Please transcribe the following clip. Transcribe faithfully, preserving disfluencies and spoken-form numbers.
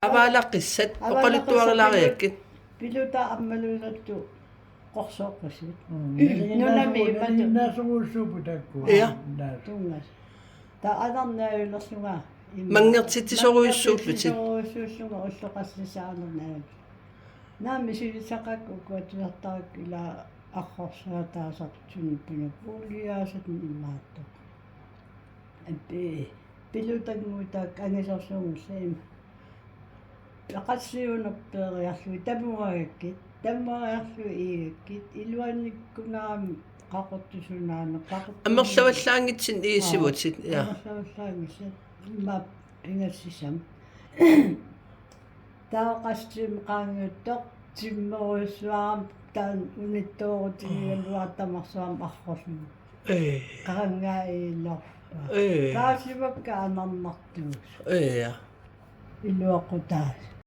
Avaalaqissat oqaluttuarilaariakkit. Piluta ammaluusattut qorsooqqisut. Mm. Nunami imatu. Nalinginnaasuussuupput taakku. Ja. Naas. Tungas. Taava anarnaajulerlunga. Manngertitsisorujussuullutit. Manngertitsisorujussuullunga ulloqarsisaanernaajulerlunga. Naamik siulissaqaakka ukua tusartarakku ila arrorsaataasartuni puna puuliaasatut imaattoq. Appi pilutannguutaakka angisoorsuunngillat ima. Peqassiuunerput peeriarlugit tamuariakkit, tamuariarlugit iigakkit, iluannikkunaami qaqortusunaaneq, qaqortusunaaneq. Amerlavallaanngitsinni iisivutit. Ja. Amerlavallaanngitsinni. Immaqa pingassisama. Taava qassit qaangiuttoq timmerujussuarami taanna unittoorutigigaluartoq tamarsuarmi arrorlugu. Ee. Qaangiullorpaa. Ee. Taava sivakka anarnartuusut. Ee. Iluaqutaasut.